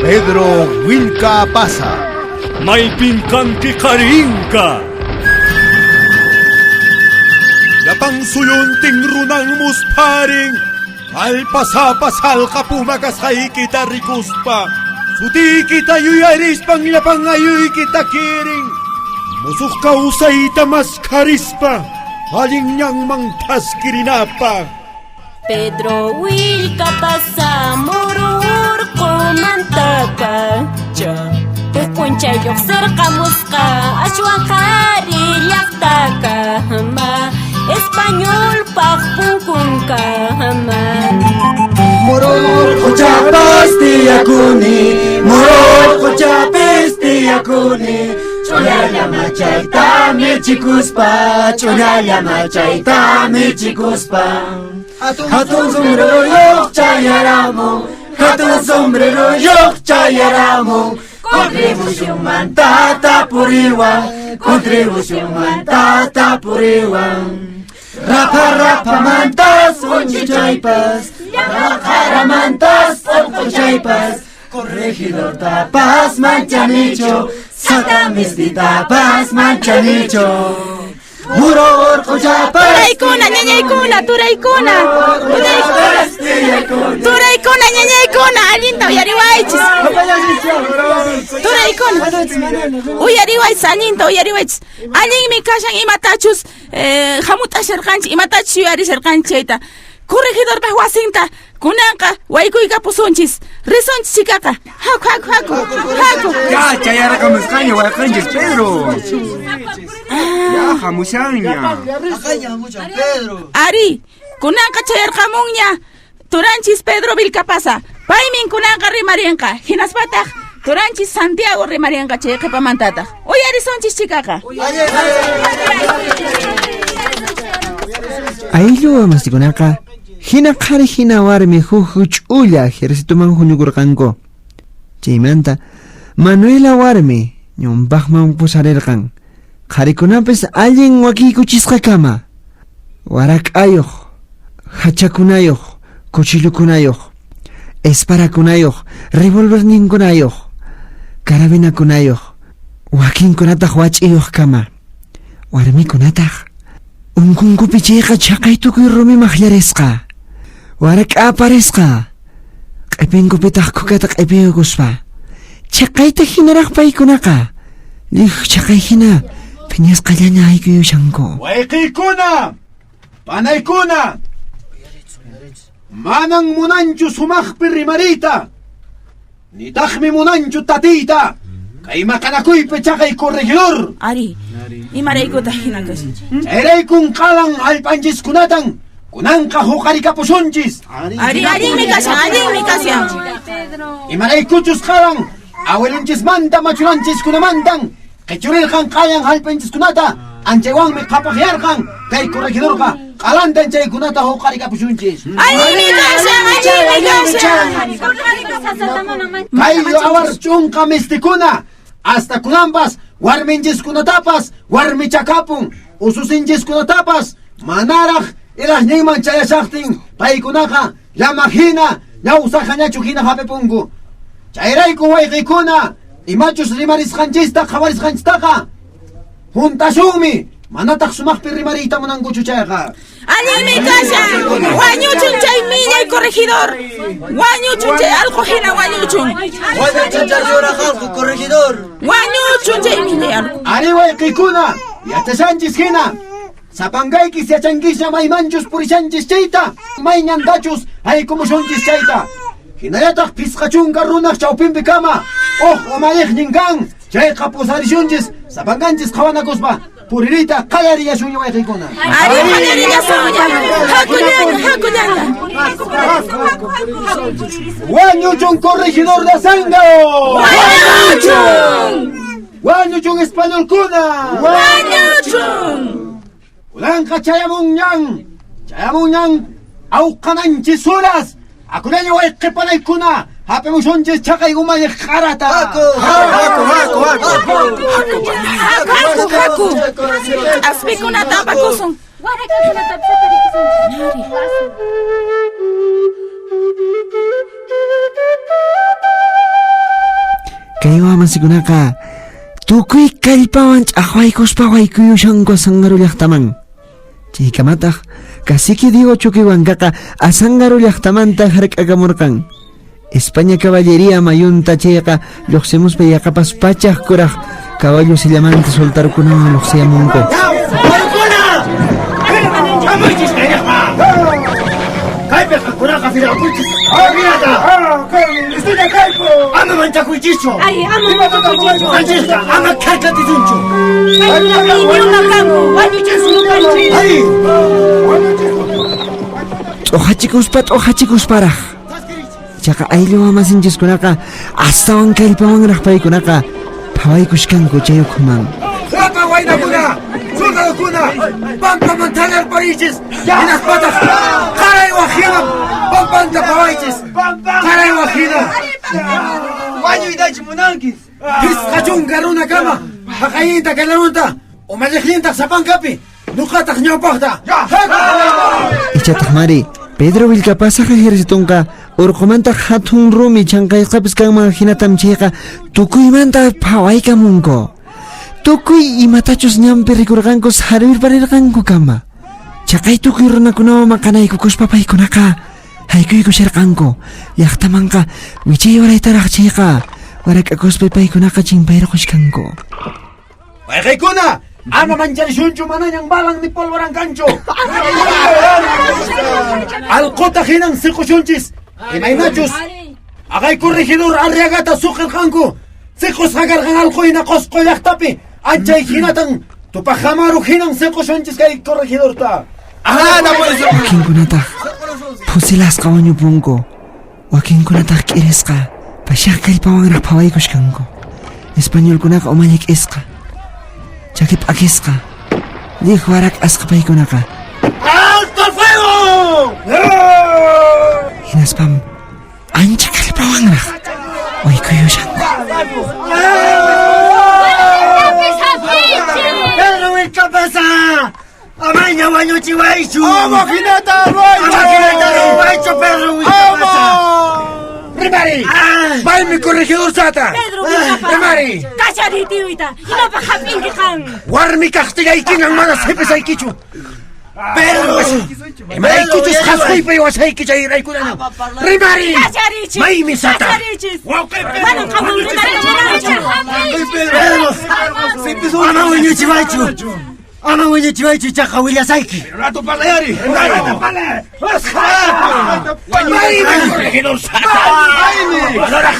Pedro Willka Pasa. Maypin kanki qarinka. Llapan suyuntin runan muspharin. Allpasapa salqa puma kasqaykita rikuspa. Sutiykita yuyarispan llapan ayuykita kirin. Musuq kawsayta maskharispa. Allin ñanman thaskirinapaq. Pedro Willka Pasa muru urqumantapacha huk p'unchay lluqsirqamusqa ashwan qhari llaqtakama españolpaq punkunkama. Muru urquchapas tiyakuni, muru urquchapis tiyakuni, ch'ullalla machayta michikuspa, ch'ullalla machayta michikuspa. Hatun sombreruyuq chayaramun, hatun sombreruyuq chayaramun, contribucionmanta tapuriwan, contribucionmanta tapuriwan. Rapa rapamantas unchichaypas, qaramantas urquchaypas, corregidor tapas manchanicho, satamistitapas manchanicho. Muru urquchapas Turaykuna, ñañaykuna, turaykuna, turaykuna, ñañaykuna, allinta uyariwaychis. Turaykuna, uyariwaychis, allinta uyariwaychis. Allinmi kashan imatachus hamut'asharqanchik, imatachus yuyarisharqanchik chayta. Corregidorpaq wasinta kunanqa waykuykapusunchis. Risunchis chikaqa. Haku, haku, haku, haku. Ya chayarqamusqaña wayqanchis Pedro. Ya hamushanña. Ari, kunanqa chayarqamunña turanchis Pedro Vilcapasa. Paymin kunanqa rimarinqa. Hinaspataq turanchis Santiago rimarinqa chay qhipamantataq. Uyarisunchis chikaqa. Ayllu wamasikunaqa hina qhari hina warmi huk huch'ulla ejercitoman huñukurqanku. Chaymanta Manuela warmi ñawpaqman pusarirqan. Qharikunapis allin wakiykuchisqakama. Warak'ayuq, hachakunayuq, cuchillukunayuq, esparakunayuq, revolverninkunayuq, carabinakunayuq, wakinkunataq wach'iyuqkama. Warmikunataq unkunkupi chayqa chhaqay tukuy rumi maqllarisqa, warak'a aparisqa, q'ipinkupitaq kukata q'ipiyukuspa. Chhaqayta hinaraq paykunaqa, lliw chhaqay hina phiñasqallaña aykuyushanku. Wayqiykuna, panaykuna, manan munanchu sumaqpi rimariyta, nitaqmi munanchu tatiyta, kay maqanakuypi chaqay corregidor. Ari, imaraykutaq hina kashan? Chayraykun qalan allpanchiskunatan kunanqa huqarikapusunchis. Ari, allinmi kashan, allinmi kashan. Imaraykuchus qalan awilunchismanta machuranchiskunamantan qichurirqan qalan allpanchiskunata, anchaywanmi qhapaqyarqan kay corregidorqa qalantan chaykunata huqarikapusunchis. Allinmi kashan, allinmi kashan. Kay awar chunqa mistikuna hasta kunanpas warminchiskunatapas warmichakapun, ususinchiskunatapas manaraq ilaqninman chayashaqtin paykunaqa llama hina ñawsaqañachu hina hapipunku. Chayrayku wayqiykuna imachus rimarisqanchista qhawarisqanchistaqa juntashunmi, manataq sumaqpi rimariyta munankuchu chayqa. Allinmi kashan, wañuchun chay millay corregidor, wañuchun chay allqu hina wañuchun. Wañuchun chay yuraq allqu corregidor. Wañuchun chay millay allqu. Ari wayqiykuna, yachashanchis hina, sapankaykis yachankisña maymanchus purishanchis chayta, mayñantachus haykumushunchis chayta. Hinallataq phisqa chunka runaq chawpinpi kama, uq umalliqnin kan, chayqa pusarishunchis sapankanchis qhawanakuspa puririyta qallariyashunña wayqiykuna. Ari qallariyashunña, hakullaña, hakullaña. Wañuchun corregidor de Azángaro. Wañuchun. Wañuchun españolkuna. Wañuchun. Kunanqa chayamunñan, chayamunñan awqananchis suras. Akunaña wayqipanaykuna, hapimushunchis chaqay umalliq q'arata. Haku, haku, haku, haku. Haku, haku. K'aspikunata apakusun. Kay wamasikunaqa tukuy kallpawan ch'aqwaykuspa waykuyushanku Asangaru llaqtaman. Chaykamataq cacique Diego Choquehuancaqa Asangaru llaqtamanta hark'akamurqan. España caballería mayunta chayqa lluqsimuspa yaqapas pachaq kuraq caballo sillamanta soltarukunawan lluqsiyamunku. Hamuychis kayniqman! Kaypiqa kunaqa firaquychis! Mirata! Ama manchakuychischu! Ay, ama manchakuychischu! Ñuqanchisqa ama kharkatisunchu! Paykunaqa idiota kanku, wañuchisun ñuqanchis. Ay! T'uqachikuspa t'uqachikusparaq. Chaqa ayllu wamasinchiskunaqa astawan kallpawanraq paykunaqa phawaykushkanku chay ukhuman. Llapa waynakuna, soldadokuna, pampaman thañarparichis, hinaspataq qaray wajina pampanta phawaychis, qaray wajina. Wañuytachu munankis. Phisqa chunka runakama haqayninta kallarunta umalliqnintaq sapankapi nuqataq ñawpaqta. Ichataq mari Pedro Vilcapasaqa ejércitonqa urqumanta hatun rumi chanqaysqapis kanman hinatam chayqa tukuymanta phawaykamunku. Tukuy imatachus ñanpi rikurqanku sarirparirqanku kama. Chaqay tukuy runakunawan maqanaykukuspa paykunaqa haykuykusharqanku. Llaqtamanqa wichay waraytaraq chayqa warak'akuspa paykunaqa chimpayrqushkanku. Wayqiykuna, ama mancharishunchu manañan balan ni polvoran kanchu. Alquta hinan siqushunchis. Imaynachus aqay corregidor Arriagata suqirqanku. Siqusqa karqan alqu hina Qusqu llaqtapi. Anchay hinatan Tupaq Amaru hinan siqushunchis kay corregidorta. Wakinkunataq fusilasqa wañupunku. Wakinkunataq k'irisqa pashaq kallpawanraq phawaykushkanku. Españolkunaqa umallik'isqa, chaki p'akisqa, lliw warak'asqa paykunaqa. ¡Alto al fuego! Hinaspam ancha kallpawanraq waykuyushanku. Pedro Vilcapasa! Amaña wañuchiwaychu! Ama hinata ruwaychu! Ama hinata ruwaychu, Pedro Vilcapasa! Rimari! Paymi corregidor sata! Pedro Vilcapasa. Rimari! Kachariy tiyuyta, imapaq hap'inki qan? Warmi kaqtillaykinan mana sipisaykichu! Pedro! Imaraykuchus qhasquypi wasayki chayraykunana! Rimari! Kacharichis. Maymi sata! Kacharichis. Wawqi Manan qanwan rimariyta munanichu. Pedro! Ama wañuchiwaychu! Ama wañuchiwaychu chaqa willasayki! Rato parlayari! Rato parlay! Maymi corregidor sata! Manaraq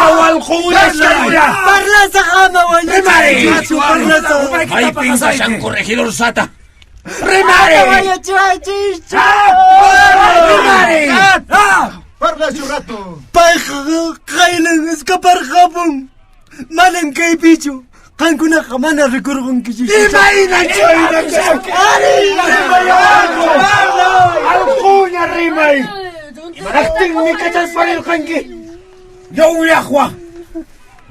Awalqumuyashkayura! Parlasaq ama wañuchiwaychu! Parlasaq! Maypin kashan corregidor sata! Rimari! Wañuchiwaychischu! Rimari! Parlachu rato. Payqa qaylan escaparqapun! Manan kaypichu! Qankunaqa mana rikurqunkichikchu! Imaynan chayna Alquña rimay! Imaraqtinmi kacharparirqanki! Yawllaqwa!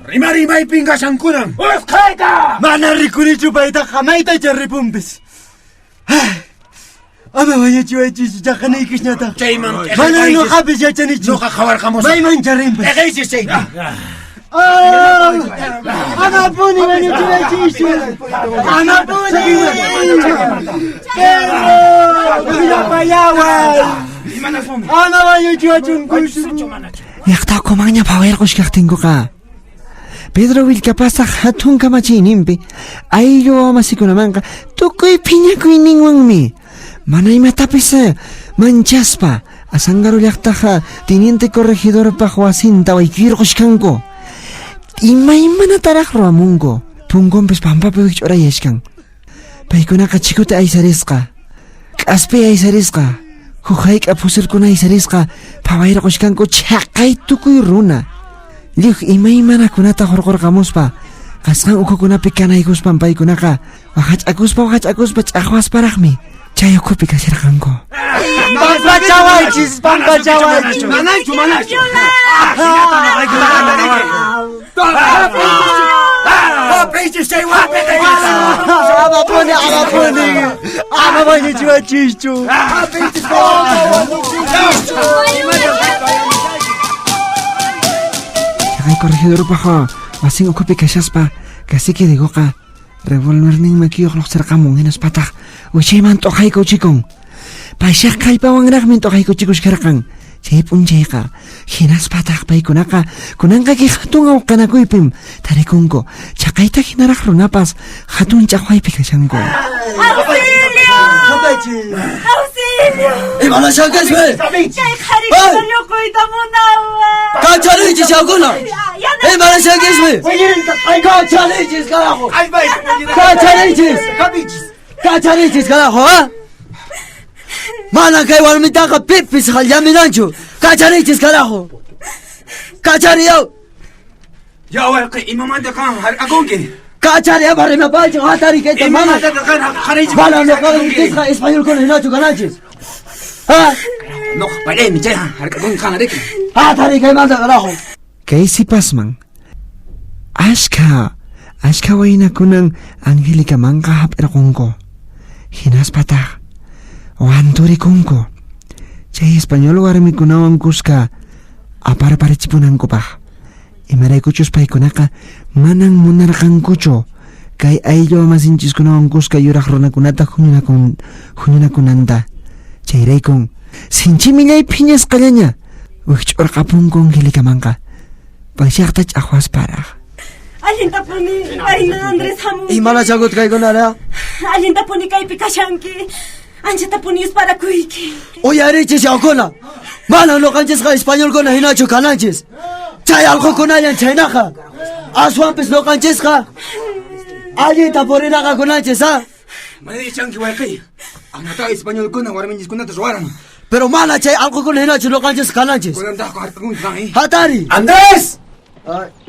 Rimari maypin kashankunan! Usqhayta! Mana rikunichu paytaqa maytacha ripunpis! Ama wañuchiwaychischu chaqanaykisñataq! Chayman Mana ñuqapis yachanichu! Ñuqa qhawarqamusaq! Maymancha rinpis! T'aqaychis chayta! Amapuni wañuchiwaychischu! Amapuni! Pedro! Willapayaway! Ama wañuchiwachunkuchu! Llaqta ukumanña phawayarqushkaqtinkuqa Pedro Vilcapasaq hatun kamachiyninpi ayllu wamasikunamanqa tukuy phiñakuyninwanmi mana imatapis manchaspa Asangaru llaqtaqa teniente corregidorpaq wasinta waykuyurqushkanku. Imaymanataraq ruwamunku. Punkunpis pampapi wikch'urayashkan. Paykunaqa chikuta aysarisqa, k'aspi aysarisqa, huk hayk'a fusilkuna aysarisqa phawayarqushkanku chhaqay tukuy runa. Lliw imaymanakunata hurqurqamuspa qasqan ukhukunapi kanaykuspan paykunaqa waqach'akuspa waqach'akuspa ch'aqwasparaqmi chay ukhupi kasharqanku. Pampachawaychis! Pampachawaychis! Manachu, manachu! Hap'iychis chay Amapuni, amapuni! Ama wañuchiwachischu! Chaqay corregidorpaq wasin ukhupi kashaspa cacique Diegoqa revolvernin makiyuq lluqsirqamun hinaspataq wichayman t'uqaykuchikun. Payshaq kallpawanraqmi t'uqaykuchikushkarqan. Chay p'unchayqa hinaspataq paykunaqa kunanqa kay hatun awqanakuypim tarikunku. Chaqayta hinaraq runapas hatun ch'aqwaypi kashanku. ¡Auxilio! ¡Auxilio! Imanashankismi? Kay qharikuna lluquyta munawan! Kacharichis yawkuna! Imanashankismi? Kacharichis carajo! Kacharichis! Kacharichis carajo, ha? Mana kay warmitaqa pipis llaminanchu! Kacharichis carajo! Kachari yaw! Ya wayqi, imamanta qan hark'akunki? Kachari ama rimapaychu hatari kayta mana! Imamantataq qan qhariychi? Mana nuqanchisqa españolkuna hinachu kananchis! Ha? Nuqa paraymi chay hark'akunki qan riki. Hatari kaymanta carajo! Kay sipasman ashka ashka waynakunan Angelicamanqa hap'irqunku. Hinaspataq wanturikunku. Chay español warmikunawan kuska aparparichipunankupaq. Imaraykuchus paykunaqa manan munarqankuchu kay ayllu masinchiskunawan kuska yuraq runakunata huñunakunanta. Chayraykun sinchi millay phiñasqallaña wikch'urqapunku Angelicamanqa. Payllaqta ch'aqwasparaq. Allintapuni, wayna Andrés hamunki. Imanashankutaq kaykunara? Allintapuni kaypi kashanki. Anchatapuni yusparakuyki. Uyarichis yawkuna! Mana nuqanchisqa españolkuna hinachu kananchis. Chay allqukunallan chhaynaqa. Aswanpis nuqanchisqa allinta purinaqa kunanchis, ha? Mana yachanki wayqi. Anata españolkuna warminchiskunata ruwaran. Pero mana chay allqukuna hinachu nuqanchis kananchis. Kunantaqku hark'akunki qan, eh? Hatari! Andrés!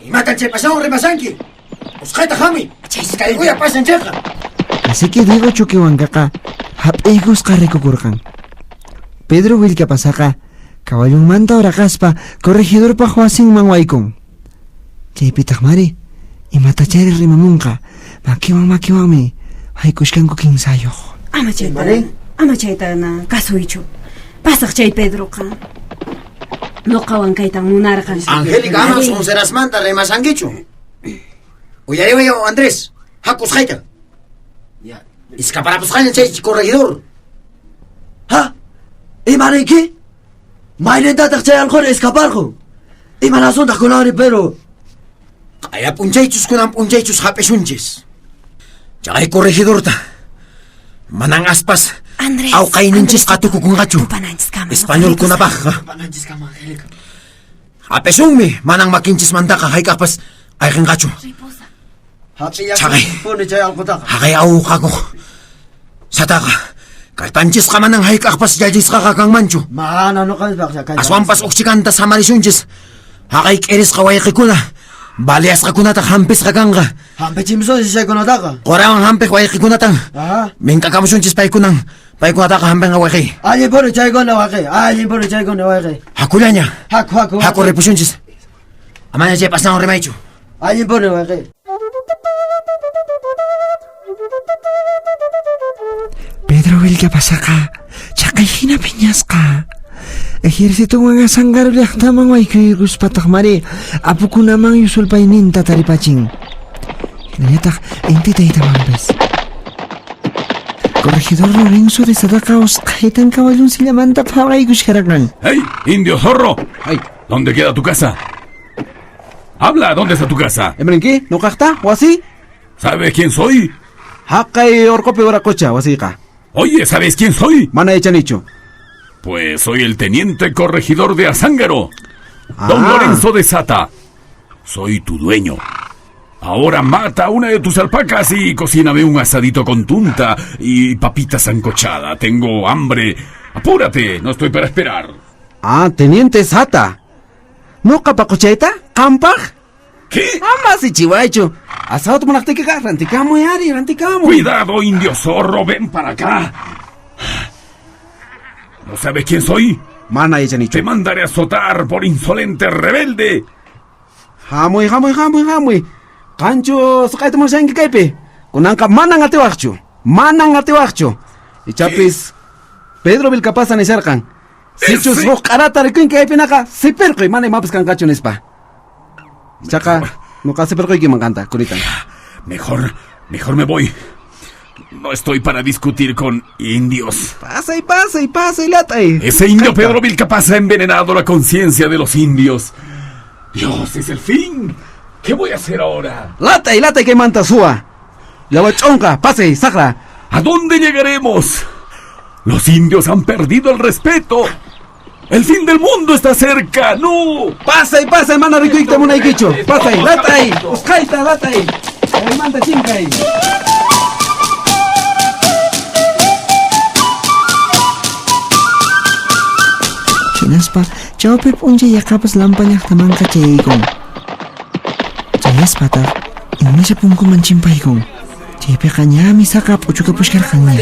Imatan chay pasawan rimashanki? Usqhayta hamuy. Iskaykuya pasan chayqa. Cacique Diego Choquehuancaqa hap'iykusqa rikukurqan. Pedro Vilcapasaqa kawallunmanta uraqaspa corregidorpaq wasinman waykun. Chaypitaq mari imatachari rimamunqa makiwan makiwanmi haykushkanku kinsayuq. Ama chayta, ama chayta na kasuychu. Pasaq chay Pedroqa. Nuqawan kaytan munarqan. Angélica, ama sonserasmanta rimashankichu. Uyariway, Andrés. Hakusqayta. Ya, iskaparapusqaña chay corregidor. Ha? Imanayki? Maynintataq chay allquri escaparqun? Imanasuntaq kunanri, Pedro? Q'aya p'unchaychus kunan p'unchaychus hap'isunchis. Chay corregidorta manan aspas Andrés, awqayninchisqa tukukunqachu. Tupananchiskama. Españolkunapaqqa. Hap'isunmi manan makinchismantaqa hayk'aqpas ayqinqachu. Chaqay. Hap'illakunpuni chay allqutaqa. Haqay awqakuq. Sataqa kallpanchisqa manan hayk'aqpas llallisqaqa kanmanchu. Mana nuqanchispaq kallpa. Aswanpas uqchikanta samarisunchis. Haqay k'irisqa wayqikuna baleasqakunata hampisqa kanqa. Hampichimusunchis chaykunataqa. Qorawan hampiq wayqikunatan Aha. mink'akamusunchis paykunan. Paykunataqa hampinqa wayqiy. Allinpuni chaykuna wayqiy. Allinpuni chaykuna wayqiy. Hakullaña. Haku, haku. Haku ripusunchis. Amaña chay pasnawan rimaychu. Allinpuni wayqiy. Pedro Vilcapasaqa chaqay hina phiñasqa. Ejercitowan Azángaro llaqtaman waykuykuspataq mari apukunaman yusulpayninta taripachin. Hinallataq inti taytamanpis. Corregidor Lorenzo de Sadaqa usqhaytan kawallunsillamanta phawaykushkarqan. ¡Hey, indio zorro! ¡Hey! ¿Dónde queda tu casa? Habla, ¿dónde está tu casa? Emrenki, nuqaqta, wasi? ¿Sabes quién soy? Haqay urqupi uraqucha wasiyqa. Oye, ¿sabes quién soy? Mana yachanichu. Pues soy el teniente corregidor de Azángaro, don Ah. Lorenzo de Sata. Soy tu dueño. Ahora mata a una de tus alpacas y cocíname un asadito con tunta y papita sancochada. Tengo hambre. Apúrate, no estoy para esperar. Ah, teniente Sata. Nuqa paquchayta, qampaq? ¿Qué? Ama sichiwaychu. Asado munaqtiykiqa rantikamuy ari, rantikamuy. Cuidado, indio zorro, ven para acá. ¿No sabes quién soy? Mana yachanichu. Te mandaré a azotar por insolente rebelde. Hamuy, hamuy, hamuy, hamuy. Qanchu suqayta munashanki kaypi. Kunanqa manan atiwaqchu. Manan atiwaqchu. Ichapis Pedro Vilcapasa nisharqan. Sichus Ese- huk q'arata rikunki kaypinaqa sipirquy mana imapis kanqachu nispa. Ichaqa nuqa sipirquykiman qanta, kuritan. Mejor, mejor me voy. No estoy para discutir con indios. Pasay, pasay, pasay, lat'ay. Ese indio Pedro Vilcapaz ha envenenado la conciencia de los indios. Dios, es el fin. ¿Qué voy a hacer ahora? Lat'ay, lat'ay kaymanta suwa. Llawach'unqa, pasay, saqra. ¿A dónde llegaremos? Los indios han perdido el respeto. El fin del mundo está cerca. ¡No! Pasay, pasay, mana rikuyta munaykichu. Pasay, lat'ay, usqhayta, lat'ay. Kaymanta chinkay. Hinaspa chawpi p'unchay yaqapas Lampa llaqtamanqa chayaykun. Chayaspataq iglesia punkuman chimpaykun. Chaypiqa ñami saqa p'uchukapushkarqanña.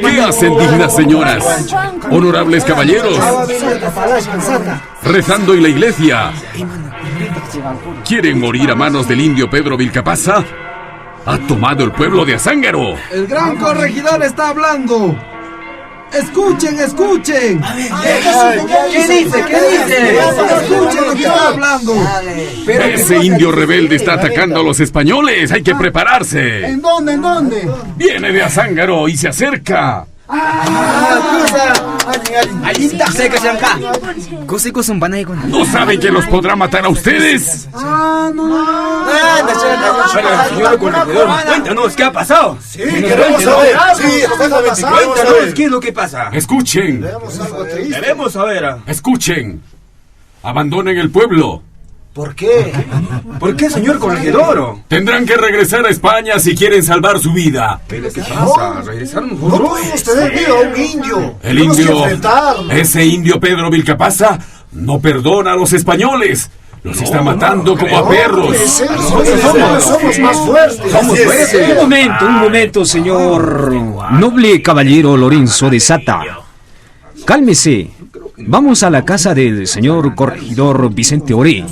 ¿Qué hacen dignas señoras? Honorables caballeros. Rezando en la iglesia. ¿Quieren morir a manos del indio Pedro Vilcapaza? Ha tomado el pueblo de Azángaro. El gran corregidor está hablando. Escuchen, escuchen. ¿Qué dice? ¿Qué dice? Escuchen lo que está hablando. Ese indio rebelde está atacando a los españoles. Hay que prepararse. ¿En dónde? ¿En dónde? Viene de Azángaro y se acerca. ¿No saben que los podrá matar a ustedes? Ah, no, no, no. Señor corregidor, cuéntanos, ¿qué ha pasado? Sí, queremos saber. Sí, exactamente. Cuéntanos, ¿qué es lo que pasa? Escuchen, Queremos saber. escuchen. Abandonen el pueblo. ¿Por qué? ¿Por qué, señor corregidor? Tendrán que regresar a España si quieren salvar su vida. ¿Pero qué pasa? ¿Regresar No nosotros? podemos tener miedo a un indio. El Tenemos que indio, enfrentarlo. ese indio Pedro Vilcapaza, no perdona a los españoles. Los está matando como a perros. Puede ser, Somos, somos más fuertes. Somos fuertes. Un momento, señor noble caballero Lorenzo de Sata. Cálmese. Vamos a la casa del señor corregidor Vicente Oré.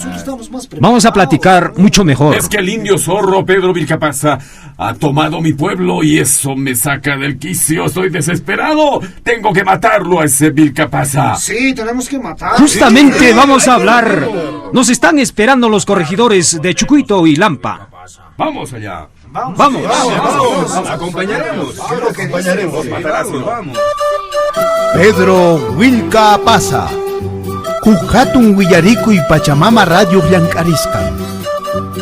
Vamos a platicar mucho mejor. Es que el indio zorro Pedro Vilcapaza ha tomado mi pueblo y eso me saca del quicio. Estoy desesperado. Tengo que matarlo a ese Vilcapaza. Sí, tenemos que matar. Justamente vamos a hablar. Nos están esperando los corregidores de Chucuito y Lampa. Vamos allá. Vamos. Acompañaremos. Acompañaremos. Vamos, vamos. Pedro Wilca Pasa. Huk hatun willarikuy Pachamama Radio llank'arisqan.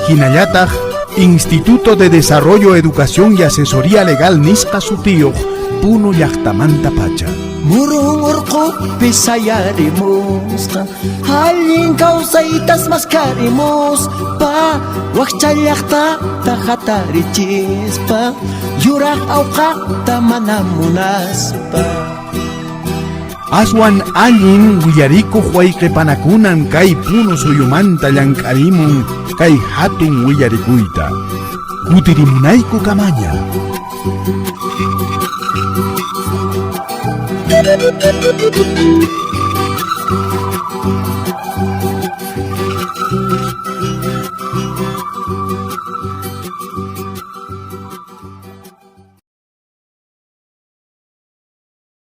Hinallataq Instituto de Desarrollo, Educación y Asesoría Legal nisqa sutiyuq Puno llaqtamanta pacha. Murun urqupi sayarimusqa allin kawsaytas maskarimuspa wakcha llaqtata hatarichispa yuraq awqata mana munaspa. Aswan allin willarikuq wayqipanakunan kay Puno suyumanta llank'arimun kay hatun willarikuyta. Kutirimunayku kamaña. Thank you.